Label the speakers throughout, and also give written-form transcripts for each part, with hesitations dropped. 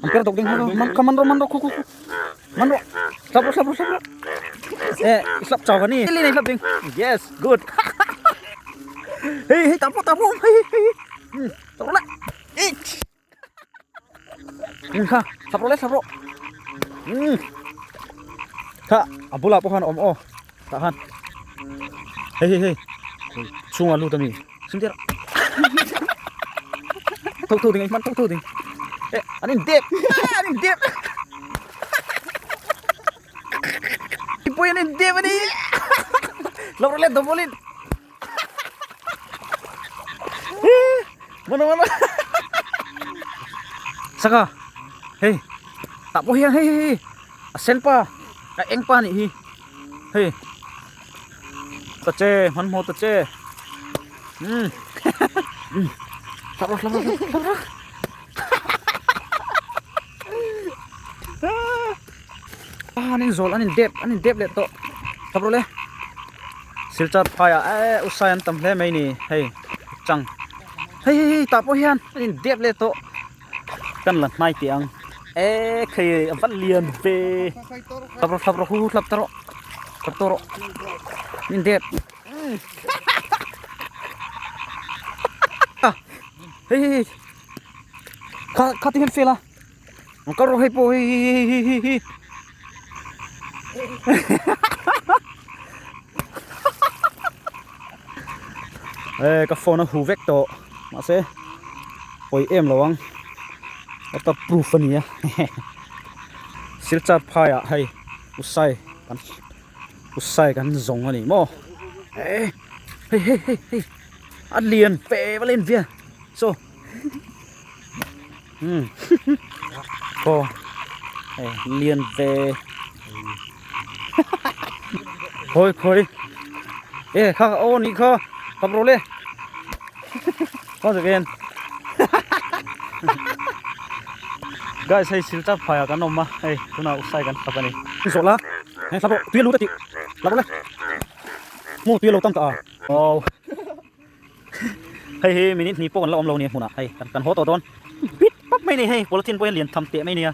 Speaker 1: An per dawk ding kha man kha man rawh man rawh khu khu khu man rawh hlap rawh hlap rawh hlap rawh eh i hlap chau ka ni li nei hlap ding yes good hei hei tah pawh tah pawh hei hei hei tah rawh le kha hlap rawh le hlap rawh kha a bulah pawh khan a awm aw tah khan hei hei hei chhungah lut a mi. Sungtir. Tho tho ding man tho tho ding. Eh, an in dep. An in dep. Pui an in dep ani. Lo ro let dobolin. Mana mana. Saka. Hey. Tak pawh hian hei hei hei. A sen pa. A eng pa nih hi. Hei. Ta che hmanhmawh ta che umm hlap rawh hlap rawh hlap rawh ah an in zawl an in dep an in dep leh tawh hlap rawh le silchar phaiah eh usai an tam hle mai ni hei chang hei hei hei tah pawh hian an in dep leh tawh kan la hnai teh ang eh khei a va lian ve hlap rawh hlap rawh hu hlap ta rawh hlap tawh rawh min dep hei hei hei kha kha ti hian fel a kal rawh hei pawh hei hei hei hei hei hei eh ka phone a hu vek tawh mahse pawi em lo ang waterproof a ni a silchar phaiah hei usai kan usai kan zawng a ni maw eh hei hei hei hei a lian fe va lian ve saw umm aw hei lian ve khawi khawi e kha aw nih kha kap rawh le once again guys hei silchar phaiah kan awm a hei tunah usai kan thlap a ni zawh la hei thlap rawh tui a lut a tih thlap rawh le maw tui a lo tam ta a aw. Hei hi minute hnih pawh kan la awm lo a ni hmunah hei kan haw tawh dawn bit pap mai a ni hei polythene pawh hian lian tham teh mai a nia.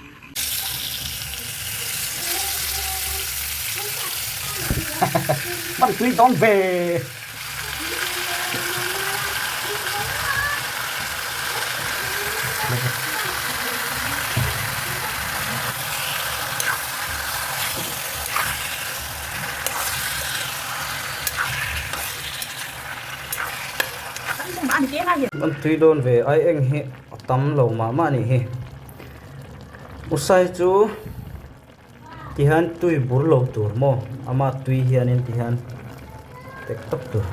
Speaker 1: Man tui dawn ve. An tui dawn ve ai eng hi a tam lo mah mah anih hi usai chu tihian tui bur lo tur maw ama tui hianin tihian tek tawp tur.